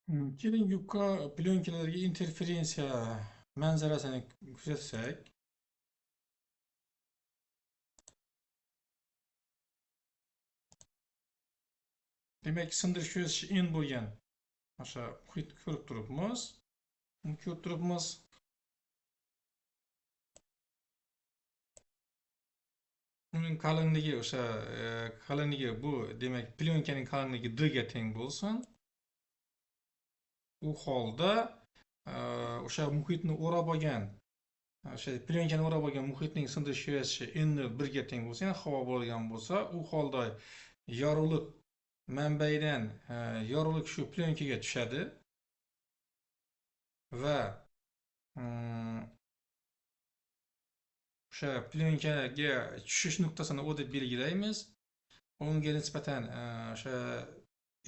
Keling, yupqa plyonkalarga interferensiya manzarasini kuzatsak. Demak, sindirish ko'rsatishi n bo'lgan o'sha muhitni ko'rib turibmiz. Uni ko'rib turibmiz. Uning qalinligi o'sha qalinligi bu demak plyonkaning qalinligi d ga teng bo'lsin. U holda o'sha muhitni o'rab olgan, o'sha plyonkani o'rab olgan muhitning sindirish ko'rsatishi n 1 ga teng bo'lsa, ya'ni havo bo'lgan bo'lsa, u holda yorug'lik manbaidan yorug'lik shu plyonkaga tushadi va o'sha plyonkaga tushish nuqtasini O deb belgilaymiz. Unga nisbatan o'sha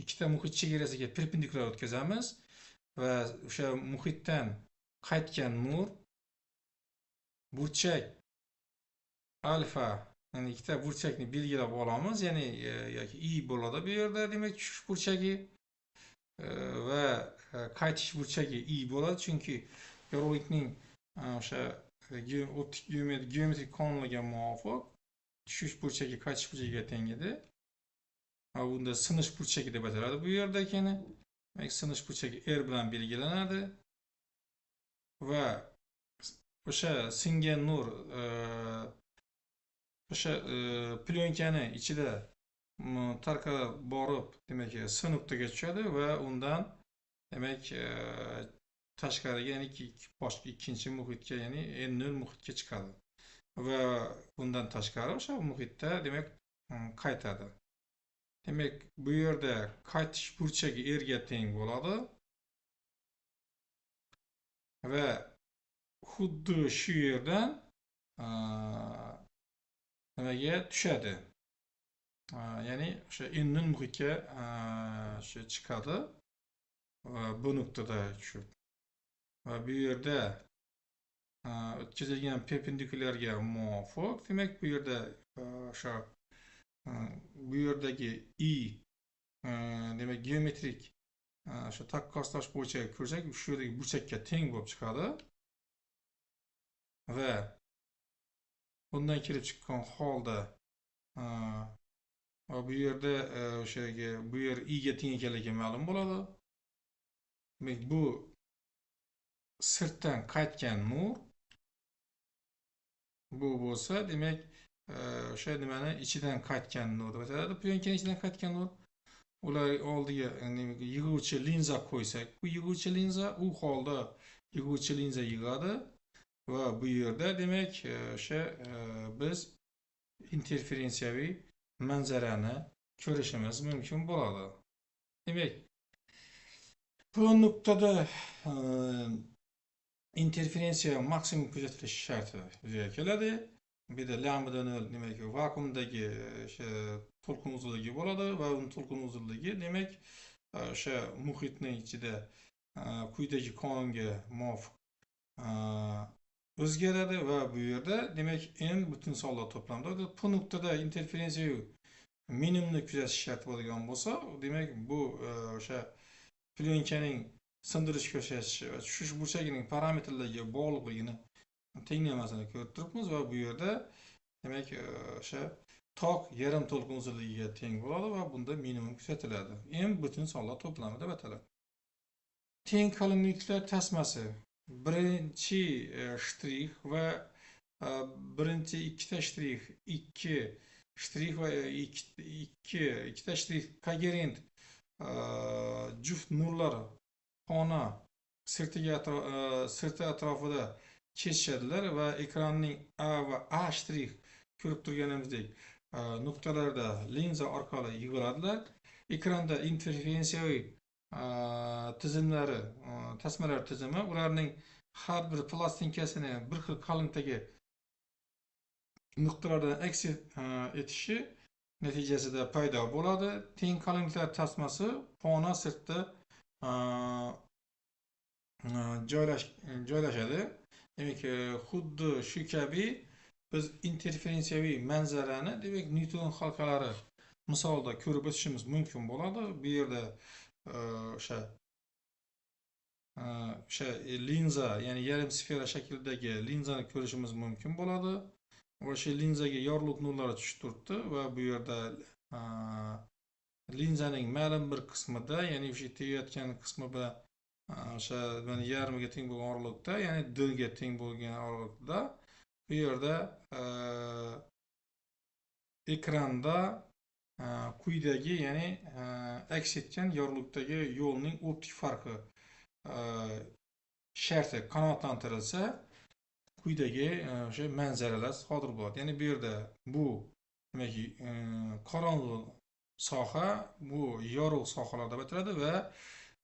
ikkita muhit chegarasiga perpendikulyar o'tkazamiz va o'sha muhitdan qaytgan nur burchak alfa, ya'ni ikkita burchakni belgilab olamiz, ya'ni yoki i bo'ladi bu yerda, demak tushish burchagi va qaytish burchagi i bo'ladi, chunki yorug'likning o'sha optik geometrik qonunlarga muvofiq tushish burchagi qaytish burchagiga teng edi. Va bunda sinish burchagi deb ataladi bu yerda ekani. Demak, sinish burchagi R bilan belgilanadi va o'sha singan nur o'sha plyonkani ichida tarqalib borib, demak, S nuqtaga tushadi va undan demak tashqariga, ya'ni boshqa ikkinchi muhitga, ya'ni N0 muhitga chiqadi va bundan tashqari o'sha muhitda demak qaytadi. Demak, bu yerda qaytish burchagi R ga teng bo'ladi va xuddi shu yerdan nimaga tushadi? Ya'ni o'sha N0 muhitga o'sha chiqadi va bu nuqtada tushib va bu yerda o'tkazilgan perpendikulyarga muvofiq, demak, bu yerda o'sha bu yerdagi i demak geometrik o'sha taqqoslash bo'yicha ko'rsak, shu yerdagi burchakka teng bo'lib chiqadi va bundan kelib chiqqan holda va bu yerda o'sha bu yer i ga teng ekanligi ma'lum bo'ladi. Demak, bu sirtdan qaytgan nur, bu bo'lsa, demak, o'sha nimani ichidan qaytgan nur deb ataladi. Plyonkani ichidan qaytgan nur. Ular oldiga yig'uvchi linza qo'ysak, bu yig'uvchi linza, u holda yig'uvchi linza yig'adi va bu yerda demak, o'sha biz interferensiyaviy manzarani ko'rishimiz mumkin bo'ladi. Demak, bu nuqtada interferensiya maksimum kuzatilishi sharti yuzaga keladi. Bu yerda lambda nol, demak, vakuumdagi o'sha to'lqin uzunligi bo'ladi va uning to'lqin uzunligi, demak, o'sha muhitning ichida quyidagi qonunga muvofiq o'zgaradi va bu yerda, demak, n butun sonlar to'plamida. Bu nuqtada interferensiya minimumni kuzatish sharti bo'ladigan bo'lsa, demak, bu o'sha plyonkaning sindirish ko'rsatishi va tushish burchagining parametrlariga bog'liqligini tenglamasini ko'rib turibmiz va bu yerda, demak, o'sha tok yarim to'lqin uzunligiga teng bo'ladi va bunda minimum kuzatiladi. M butun sonlar to'plami deb ataladi. Teng qalinliklar tasmasi birinchi shtrix va birinchi ikkita shtrix, ikki shtrix va ikkita shtrix kogerent juft nurlar xona sirti atrofida kesishadilar va ekranning A va A shtrix ko'rib turganimizdek nuqtalarda linza orqali yig'iladilar. Ekranda interferensiyaviy tizimlari, tasmalar tizimi ularning har bir plastinkasini bir xil qalinlikdagi nuqtalardan aks etishi natijasida paydo bo'ladi. Teng qalinliklar tasmasi pona sirtda joylashadi. Demak, xuddi shu kabi biz interferensiyaviy manzarani, demak, Newton halqalari misolida ko'rib o'tishimiz mumkin bo'ladi. Bu yerda o'sha o'sha linza, ya'ni yarim sfera shaklidagi linzani ko'rishimiz mumkin bo'ladi. O'sha linzaga yorug'lik nurlari tushib turibdi va bu yerda linzaning ma'lum bir qismida, ya'ni o'sha tegayotgan qismi bilan o'sha mana yarmiga teng bo'lgan oraliqda, ya'ni d ga teng bo'lgan oraliqda bu yerda ekranda quyidagi, ya'ni aks etgan yorug'likdagi yo'lning optik farqi sharti qanoatlantirilsa, quyidagi o'sha manzaralar sodir bo'ladi. Ya'ni bu yerda bu demak qorong'u soha, bu yorug' sohalar deb ataladi va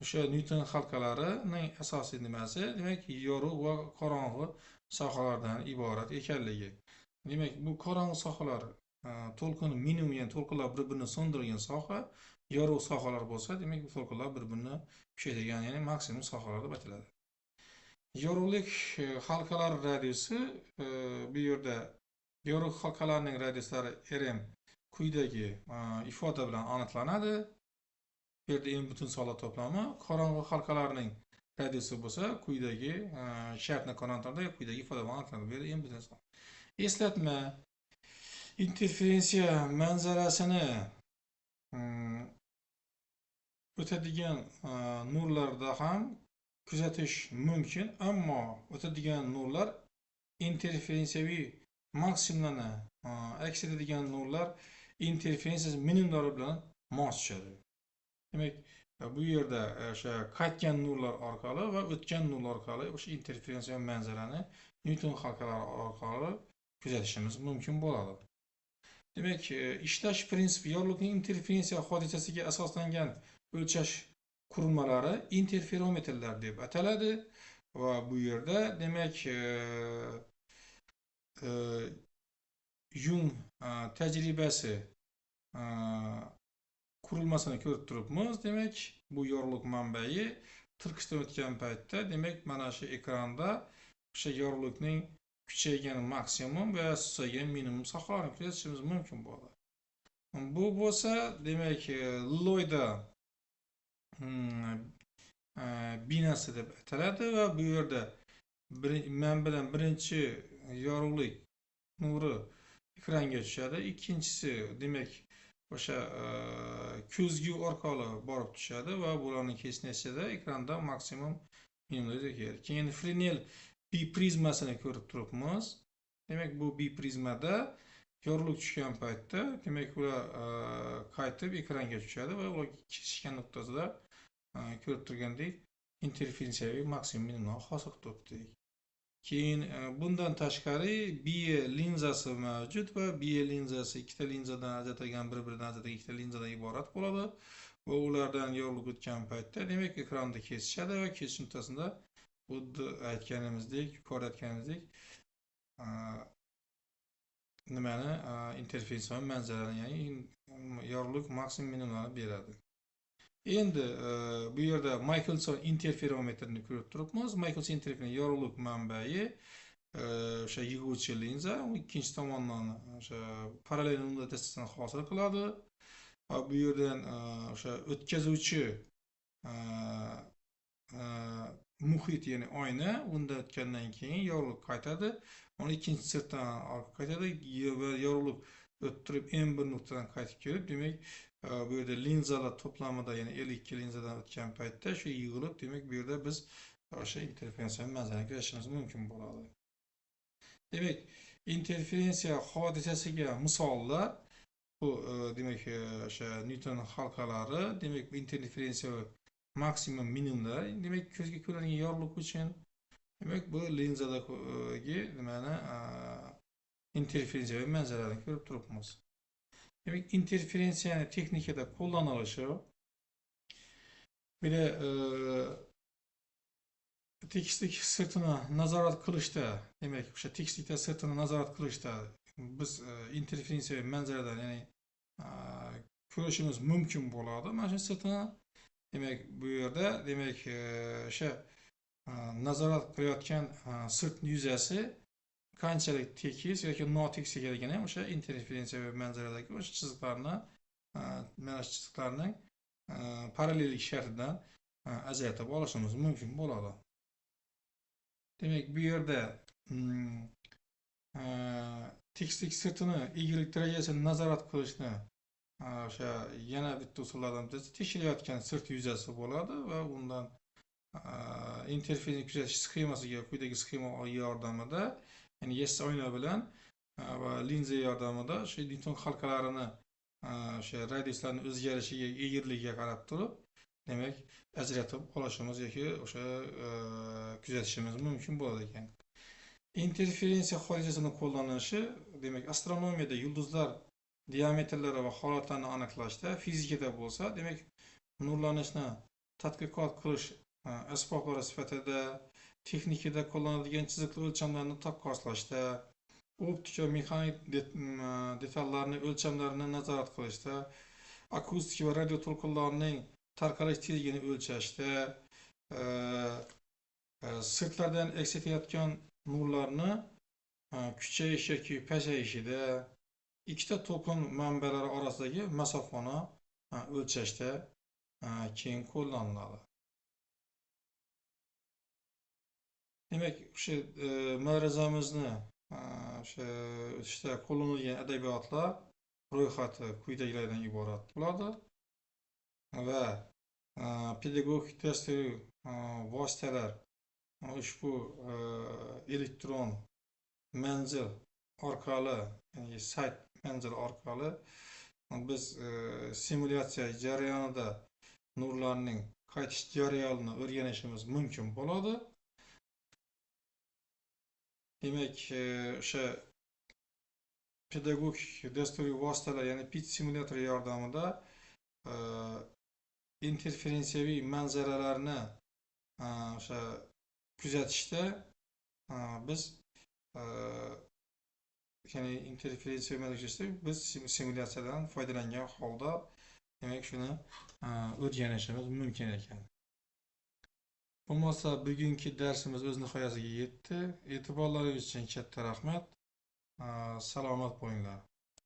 o'sha Nyuton halqalarining asosiy nimasi, demak, yorug' va qorong'u sohalardan iborat ekanligi. Demak, bu qorong'u sohalar to'lqin minimum, ya'ni to'lqinlar bir-birini so'ndirgan soha, yorug' sohalar bo'lsa, demak, bu to'lqinlar bir-birini kuchaytirgan, ya'ni maksimum sohalar deb ataladi. Yorug'lik halqalari radiusi, bu yerda yorug' halqalarning radiuslari Rm quyidagi ifoda bilan aniqlanadi. Bu yerda m butun sonlar to'plami, qorong'u halqalarning radiusi bo'lsa quyidagi shartni qanoatlantiradi, quyidagi ifoda bilan aniqlanadi. Bu yerda m butun son. Eslatma: interferensiya manzarasini o'tadigan nurlarda ham kuzatish mumkin, ammo o'tadigan nurlar interferensiyaviy maksimumlarni aks etadigan nurlar interferensiya minimumlari bilan mos tushadi. Demak, bu yerda o'sha qaytgan nurlar orqali va o'tgan nurlar orqali o'sha interferensiya manzarani Nyuton halqalari orqali kuzatishimiz mumkin bo'ladi. Demak, ishlash prinsipi: yorug'likning interferensiya hodisasiga asoslangan o'lchash qurilmalari interferometrlar deb ataladi va bu yerda demak Yung tajribasi qurilmasini ko'rib turibmiz. Demak, bu yorug'lik manbai tirqishdan o'tgan paytda, demak, mana shu ekranda o'sha yorug'likning kuchaygan maksimum va susaygan minimum sohalarini kuzatishimiz mumkin bo'ladi. Bu bo'lsa, demak, Lloyda binasi deb ataladi va bu yerda manbadan birinchi yorug'lik nuri ekranga tushadi, ikkinchisi demak o'sha ko'zgu orqali borib tushadi va bularning kesishida ekranda maksimum minimum keladi. Keyin Fresnel biprizmasini ko'rib turibmiz. Demak, bu biprizmada yorug'lik tushgan paytda, demak, ular qaytib ekranga tushadi va ular kesishgan nuqtasida ko'rib turgandek interferensiyaviy maksimum minimumni hosil qilib turibdi. Keyin bundan tashqari Biye linzasi mavjud va Biye linzasi ikkita linzadan ajratilgan, bir-biridan ajratilgan ikkita linzadan iborat bo'ladi va ulardan yorug'lik o'tgan paytda, demak, ekranda kesishadi va kesish nuqtasida xuddi aytganimizdek, yuqorida aytganimizdek, nimani interferensiya manzarani, ya'ni yorug'lik maksimum minimumlarni beradi. Endi bu yerda Michelson interferometrini ko'rib turibmiz. Michelson interferometri yorug'lik manbai, o'sha yig'uvchi linza, u ikkinchi tomondan o'sha parallel nurlar dastasini hosil qiladi va bu yerdan o'sha o'tkazuvchi muhit, ya'ni oyna, undan o'tgandan keyin yorug'lik qaytadi, uni ikkinchi sirtdan orqaga qaytadi va yorug'lik o'tib M1 nuqtadan qaytib kelib, demak, bu yerda linzalar to'plamida, ya'ni L2 linzadan o'tgan paytda shu yig'ilib, demak, bu yerda biz o'sha interferensiya manzarani kuzatishimiz mumkin bo'ladi. Demak, interferensiya hodisasiga misollar bu, demak, o'sha Nyuton halqalari, demak, interferensiya maksimum minimumlar, demak, ko'zga ko'rinadigan yorug'lik uchun, demak, bu linzadagi nimani interferensiya manzarani ko'rib turibmiz. Demak, interferensiyani texnikada qo'llanilishi bir tekislik sirtini nazorat qilishda, demak, o'sha tekislikda sirtini nazorat qilishda biz interferensiya manzaradan, ya'ni ko'rishimiz mumkin bo'ladi mana shu sirtini. Demak, bu yerda, demak, o'sha nazorat qilayotgan sirt yuzasi qanchalik tekis yoki notekis ekanligini ham o'sha interferensiya manzaradagi o'sha chiziqlarni, mana shu chiziqlarning parallellik shartidan Ajratib olishimiz mumkin bo'ladi. Demak, bu yerda tekislik sirtini egrilik darajasini nazorat qilishni o'sha yana bitta usullardan bittasi tekshilayotgan sirt yuzasi bo'ladi va undan interferensiya kuzatish sxemasiga quyidagi sxema yordamida, ya'ni yassi oyna bilan va linza yordamida o'sha Newton halqalarini o'sha radiuslarning o'zgarishiga, egriligiga qarab turib, demak, ajratib olishimiz yoki o'sha kuzatishimiz mumkin bo'ladi ekan. Interferensiya hodisasini qo'llanishi, demak, astronomiyada yulduzlar diametrlari va holatlarini aniqlashda, fizikada bo'lsa, demak, nurlanishni tadqiqot qilish asboblari sifatida, texnikada qo'llaniladigan chiziqli o'lchamlarni taqqoslashda, optika mexanik detallarning o'lchamlarini nazorat qilishda, akustik va radio to'lqinlarning tarqalish tezligini o'lchashda, sirtlardan aks etayotgan nurlarni kuchayish yoki pasayishida, ikkita to'lqin manbalari orasidagi masofani o'lchashda keng qo'llaniladi. Demak, o'sha ma'ruzamizni o'sha o'tishda qo'llanilgan adabiyotlar ro'yxati quyidagilardan iborat bo'ladi va pedagogik dasturiy vositalar ushbu elektron manzil orqali, ya'ni sayt manzili orqali biz simulyatsiya jarayonida nurlarning qaytish jarayonini o'rganishimiz mumkin bo'ladi. Demak, o'sha pedagogik dasturiy vositalar, ya'ni PIT simulyatori yordamida interferensiyaviy manzaralarni o'sha kuzatishda biz, ya'ni interferensiya kuzatishda biz simulyatsiyadan foydalangan holda, demak, shuni o'rganishimiz mumkin ekan. Bo'lmasa, bugungi darsimiz o'z nihoyasiga yetdi. E'tiborlaringiz uchun katta rahmat. Salomat bo'linglar.